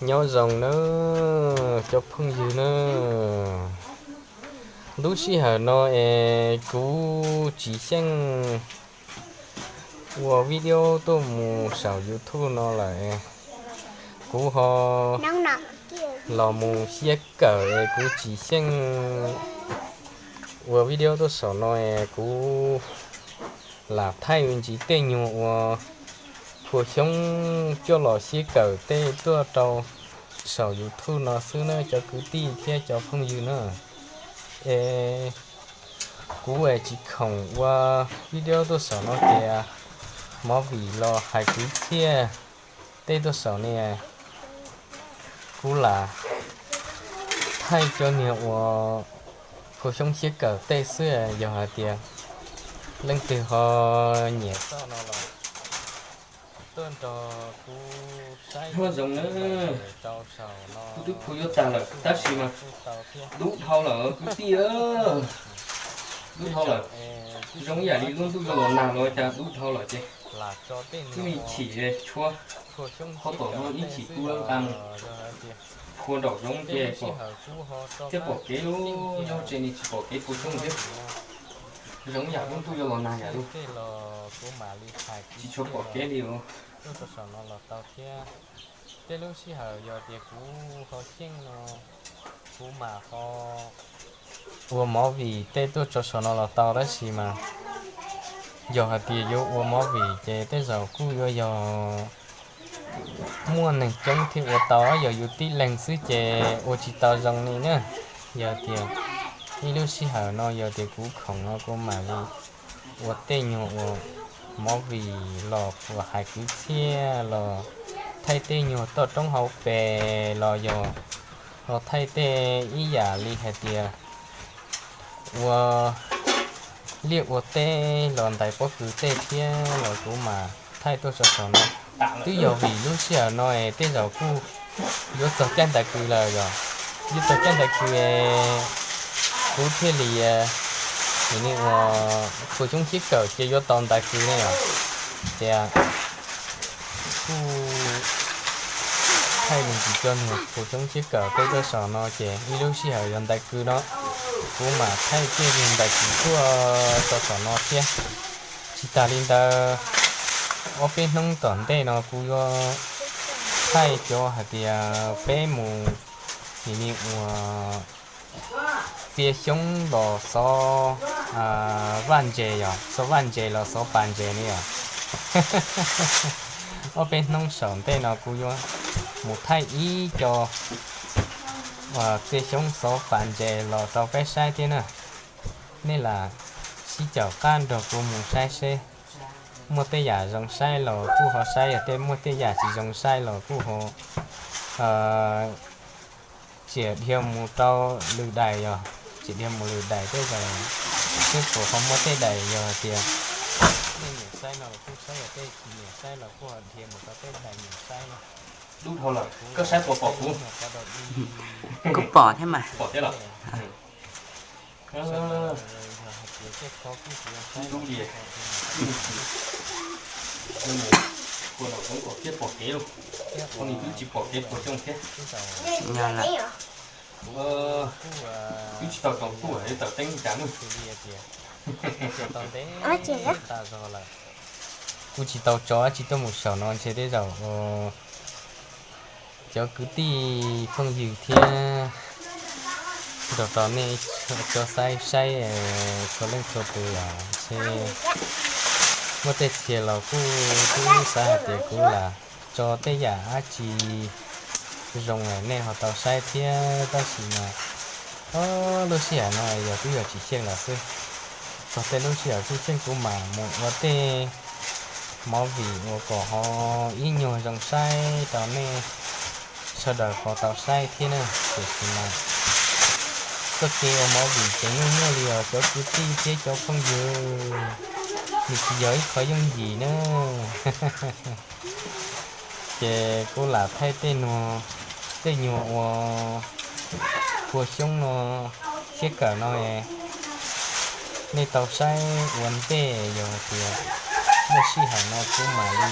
Nyob zoo na cov phooj ywg na, lub sij hawm no es kuv tsis xyeej ua video tuaj mus saum YouTube no lawm. Kuv ho los mus siab kawm es kuv tsis xyeej ua video tuaj saum no es kuv lam thaij me ntsis tej nyuag uas phua xyoob coj los siab kawm tej tuaj rau saum YouTube no xwb na cov kwv tij thiab cov phooj ywg na. Es kuv es tsis khoom ua video tuaj saum no tias movie los hais kwv txhiaj tej tuaj saum ne. Kuv lam thaij cov niag uas phua xyoob siab kawm tej xwb, yog hais tias leej twg ho nyiam txoj no los tuaj nrog kuv saib zoo na. Kuv twb phua yuav tag lawm tab sis mas dub dhau lawm kwv tij, dub dhau lawm. Zoo ib yam li lub ntuj yuav los nag los cas dub dhau lawm ces twb me chim tshuab qhov tom no ib chim kuv nqa mus phua nraum zoov ces thiaj pom kev lub nyob tsev ne tsis pom kev phua xyoob thiab. Zoo ib yam lub ntuj yuav los nag yam li tsis tshua pom kev li os. Tej lub sij hawm yog tias kuv ho xyeej no kuv mam ho ua movie tej tuaj tso saum no los tau tab sis mas yog hais tias yuav ua movie ces tej zaum kuj yuav yog muaj neeg coob thiaj ua tau, yog yus tib leeg xwb ces ua tsis tau zoo li na. Yog tias ib lub sij hawm no yog tias kuv khoom no kuv mam li ua tej nyuag uas movie los hais kwv txhiaj los thaij tej nyuag toj roob hauv pes los yog los thaij tej ib yam li hais tias ua liaj ua teb los ntais pob kws tej thiab los kuv mam thaij tuaj tso saum no. Twb yog vim lub sij hawm no es tej zaum kuj yuav txog caij ntais kws lawm yog, yuav txog caij ntais kws es kuv thiaj li nim ua phua xyoob siab kawm ces yuav tau ntais kws ne yog. Ces kuj thaij me ntsis cov niag phua xyoob siab kawm tej tuaj saum no ces ib lub sij hawm yog ntais kws no kuv mam thaij tej niag ntais kws tuaj tso saum no thiab. Tsis tas li ntawd ob peb hnub tom ntej no kuv yuav thaij cov hais tias peb mus nim ua txia xyoob los xov vaj ntses yog, xov vaj ntses los xov pas ntses ne yog. Ob peb hnub saum ntej no kuv yuav mus thaij ib co txia xyoob xov pas ntses los rau peb saib thiab na. Nej lam sib caum qab nrog kuv mus saib seb muaj tej yam zoo saib los kuj ho saib, yog tej muaj tej yam tsis zoo saib los kuj ho txiav dhia mus rau lwm daim yog, txiav dhia mus lwm daim tej zaum seb puas ho muaj tej daim yog hais tias nej nyiam saib no los kuj saib, yog tej tsis nyiam saib los kuj ho dhia mus rau tej daim nyiam saib no. Dub dhau lawm, koj saib puas pom kuv? Kuv pom thiab mas. Pom thiab los? Dub li. Ua nraum zoov kom thiab pom kev lauj. Ua nws twb tsis pom kev puas xyoo thiab. Twb tsis tau tsaus ntuj tawm teeb cas nawb. Kuv tsis tau tso dab tsi tuaj mus saum no ntshe tej zaum cov kwv tij phooj ywg thiab nrog rau nej tso saib saib txhua leej txhua tus los ntshe muaj tej txhia los kuj twb xav hais tias kuv lam tso tej yam dab tsi zoo nej ho tau saib thiab tab sis mas lub sij hawm no yog twb yog tsis xyeej lawm xwb. Txog tej lub sij hawm xwb xyeej kuv mam mus ua tej movie uas kom ho ib nyuag zoo saib rau nej sawv daws ho tau saib thiab na. Tiam sis mas txoj kev ua movie ces nyuaj nyuaj li os cov kwv tij thiab cov phooj ywg, nws tsis yog ib qho yooj yim na. Ces kuv lam thaij tej nuag, tej nyuag ua phua xyoob no, siab kawm no es nej tau saib ua ntej, yog hais tias muaj sij hawm no kuv mam li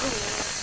ntuj.